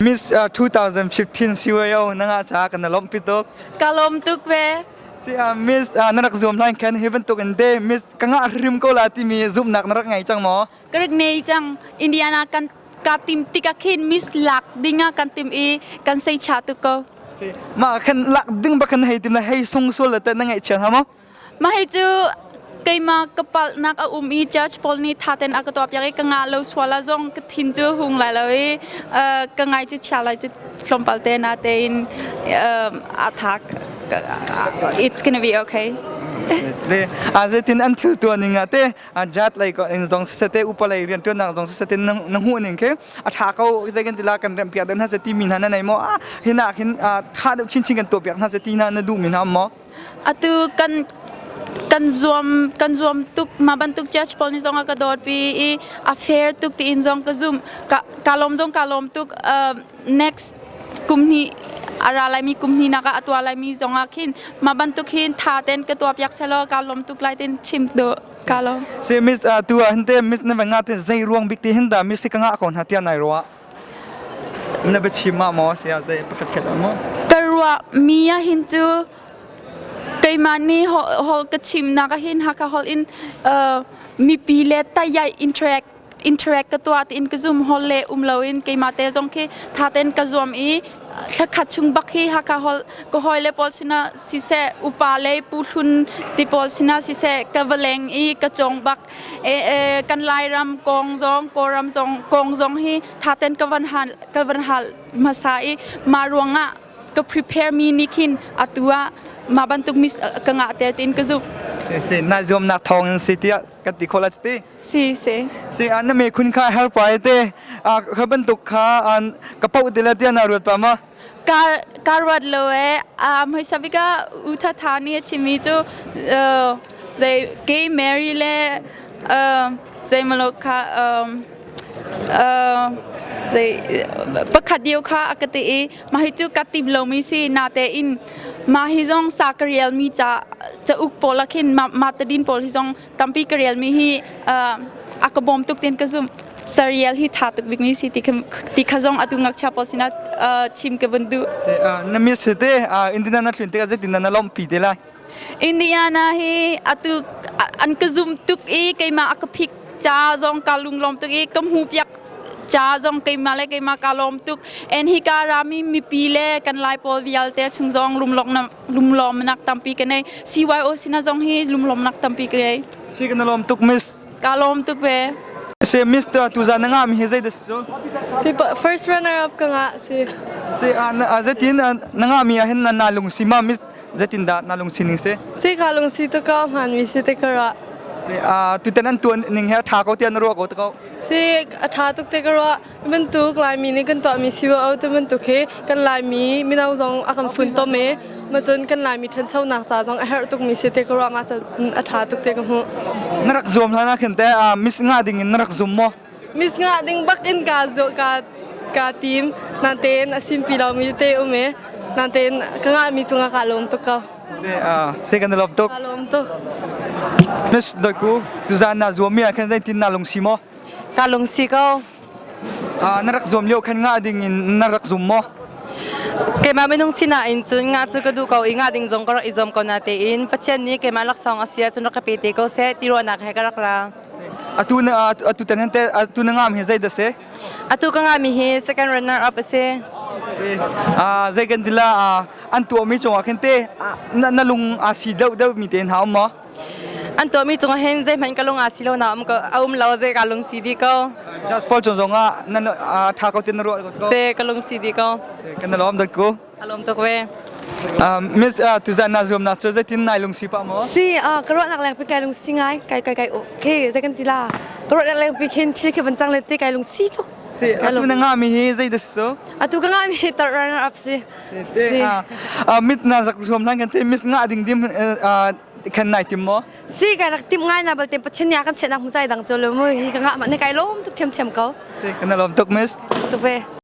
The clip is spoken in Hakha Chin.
Miss 2015 CYO na nga ca kan na lawmhpi tuk. Ka lawm tuk ve. Si Miss na rak zuam hlan khan hi bantuk in te Miss ka ngah hrim ko la timi zumhnak na rak ngei cang maw? Ka rak nei cang. Indiana kan ka tim tikah khin Miss lak ding ah kan tim i kan sei cha tuk ko. Si ma khan lak ding ba khan hei tim la hei sung sul la te na ngaih chian ha maw? Mah hi cu keimah ka palhnak a um i judge pawl nih tha tein a ka tuahpiak i ka ngah lo sual ah zong ka thin cu hung lai lo i ka ngai cu chia lai cu tlawmpal te na tein a thak. It's gonna be okay. Le a zeitin an thil tuah ning ah te jat lei ko in zong siseh te upa lei rian tuannak zong siseh te na hmuh ning khi a tha ko zei kan tila kan rem piak deuh hna se ti mi hna na nei maw a hina khin tha deuh chinchin kan tuah piak hna se ti hna na duh mi hna maw? Atu kan kan zuam kan zuam tuk mah bantuk judge pawl nih zong a ka dawtpi i a fair tuk tiin zong ka zumh. Ka ka lawm zong ka lawm tuk. Next kum hnih a ra laimi kum hnih nak ah a tuah laimi zong ah khin mah bantuk hin tha ten ka tuah piak selaw ka lawm tuk lai tin chim duh ka lawm. Si miss tu ah hin te miss na va nga te zei ruang bik ti hin da miss ka nga ko hna tiah nai ruah. Na biachim ah maw sia zei pakhat khat ah maw? Ka ruah mi ah hin cu keimah nih hol ka chimnak ah hin Hakha holh in mipi le tayai interact interact ka tuah tiin ka zum hol le um loin keimah te zong khi tha tein ka zuam i thlakhat chung bak hi Hakha holh ka hawile pawl sinah siseh upa le pu hlun ti pawl sinah siseh ka va leng i ka cawng bak kan Lairam kong zong Kawlram zong kong zong hi tha ten ka van hal ka van hal hmasa i mah ruangah ka prepare mi nih khin atu ah mah bantuk mis ka ngah ter tin ka zumh. Si na zuamnak thawng in si tiah kan ti khawh la ti. Si si. Si an na me khun kha help ai te a kha bantuk kha an ka pau te la tia na ruat pa ma. Ka ka ruat lo e a hmai sabika u tha tha ni a chimi cu zei gay Mary le zei malo kha zei pakhat dio kha a ka ti i mah hi cu ka tim lomi si na te in mah hi zong sa ka rial mi ca cauk pawl ah khin ma tadin pawl hi zong tampi ka rial mi hi a ka bawm tuk tin ka zumh sarial hi tha tuk bik mi si ti ti kha zong atu ngakchia pawl sinah chim ka vun duh. Na mi si te Indiana na tlun tikah zeitin na lawmhpi te lai? Indiana hi atu an ka zum tuk i keimah a ka phik ca zong ka lunglawm tuk i ka hmu piak ca zong keimah le keimah ka lawm tuk en hi ka rami mipi le kan lai pawl vialte chung zong lunglawmnak tampi ka nei CYO sina zong hi lunglawmnak tampi ka ngei. Si ka na lawm tuk miss. Ka lawm tuk ve. Si miss tu zan na nga mi hi zei da si cu? Si first runner up ka nga si. Si zeitin na nga mi ah hin na lung si ma miss Zeitindah na lungsi ning si? Si ka lungsi tu ka hmaan mi si te ka ruah. Si tutan an tuan ning he a tha ko tiah na ruah ko te ko? Si a tha tuk te ka ruah. Bantuk Laimi nih kan tuah mi si o te bantuk hi kan Laimi mino zong a kan fun tom i macun kan Laimi ṭhanchonak ca zong a herh tuk mi si te ka ruah ma cun a tha tuk te ka hmuh. Na rak zuam hlan ah khin te miss nga ding in na rak zum maw? Miss nga ding bak in ka zo ka ka tim natein a simpi lo mi te um e natein ka ngah mi cungah ka lawm tuk ko. Se kan lawm tuk. Ka lawm tuk. Miss Doiku tuzan na zuam mi ah khan zeitin na lungsi maw? Ka lungsi ko. Na rak zuam lio khan nga ding in na rak zum maw? Keimah minung sinain cun nga cu ka duh ko i nga ding zong ka rak i zuam ko natein Pathian nih keimah laksawng a si ahcun rak ka pe te ko seh ti ruahnak he ka rak ra. Atu na atu tan te atu na ngam hi zei da si? Atu ka ngami hi second runner up a si. Zei kan tila an tuahmi cungah khin te na lung aa si deuh deuh mi te hna um maw? An tuahmi cungah hin zeihmanh ka lung aa si lo na um ko a um lo zei ka lung si di ko. Paul cung zong ah na tha ko tin na ruah ko. Se ka lung si di ko. Kan na lawm dot ko. A lawm tuk ve. Miss tuzan na zuam nak cu zeitin nai lungsi pah maw? Si ka ruahnak leng pi kai lungsi ngai kai kai kai okay zei kan ti la ka ruahnak leng pi khin thil khi van cang le te kai lungsi tuk. Si atu na nga mi hi zei da so? Atu ka nga mi tar runner up si. Si. Mit na zak zuam lan kan te miss nga ding dim khan nai tim maw? Si kai rak tim ngai na balte Pathian nih a kan chiahnak mu cai dang cu lo mu hi ka nga ma ne kai lawm tuk thiam thiam ko. Si kan lawm tuk miss. Tuk ve.